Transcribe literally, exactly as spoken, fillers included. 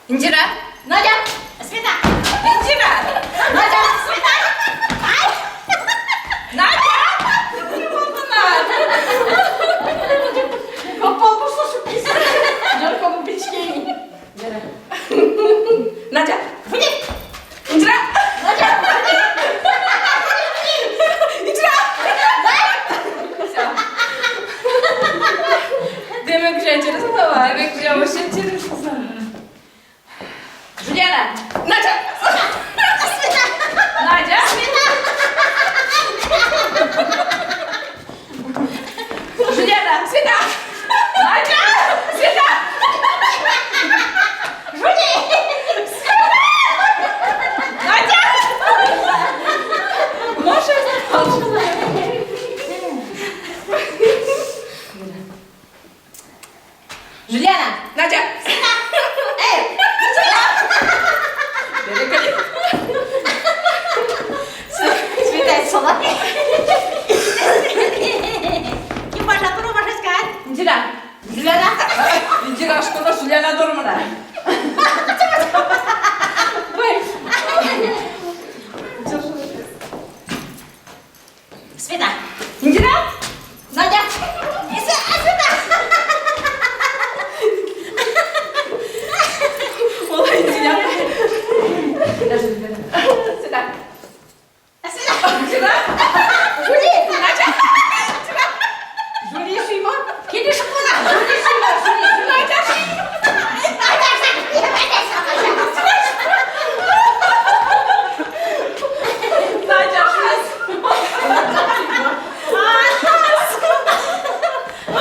Индира! Надя! Света! Индира! Надя! Света! Ай! Надя! Копал пошла шукис. Надя! Индира! Надя! Индира! Всё. Демек, уже интересно было? Демек, уже вообще интересно. Жульяна! Надя! Надя! Жульяна! Света! Надя! Света! Жули! Света! Надя! Маша! Жульяна! Надя! Эй! Света, солай. Кин башласа, кин башласа? Индира. Жульяна. Индира, что за Жульяна дормана? Ой. Света! Индира! Надя! Све-, а, Света! Оло, Индира! Света! Света! Индира! Жули! Надя! Жули, шуи-а? Кин шуэ? Жули!